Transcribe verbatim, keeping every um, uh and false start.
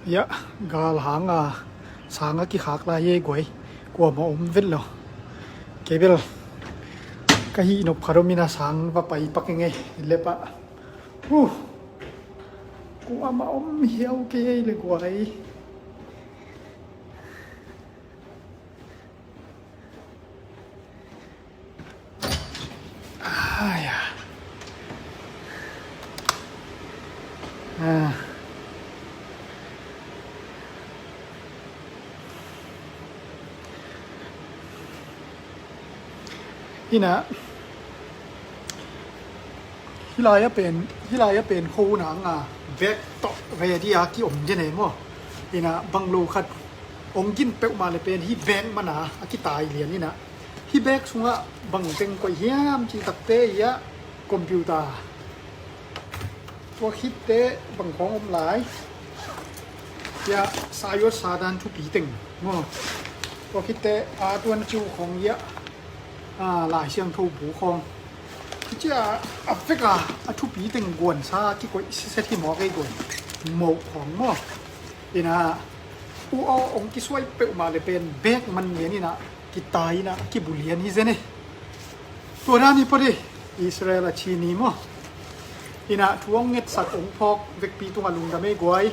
Ia, gal hang a, sang a kikhak lai e guai. Kuamah om vet lou. Kei bel ka hih nop khat om in a sang va pai pak ing e, lep ah. Huh. Kuamah om hiau kei le guai. Ai ya. Ah. Ina, hilai a pen, hilai a pen khou nang a, bag toh ready a ki om den e maw. Ina, bang lou khat ong gin peuhmah le pen hi bag man a, a kitai lian ina. Hi bag sunga bang teng koih hiam chih takte ia, computer. Tua khitte bang khong om lai. Ia, sa yot sa dan thupi teng maw. Tua khitte a tuan chiu khong ia. A, Laisiangthou bu khong. Chia a vek a, a thupi teng guan sa kikoih siset hi maw kei guan. Mou khong maw. Ina, u aw ong kisuai peuhmah le pen bag man lian ina, kitai ina, kibu lian hi zen e. Tua dan hi pode, Israel a chi ni maw. Ina, thu ong ngetsak ong phawk vekpi tunga lungdam e guai.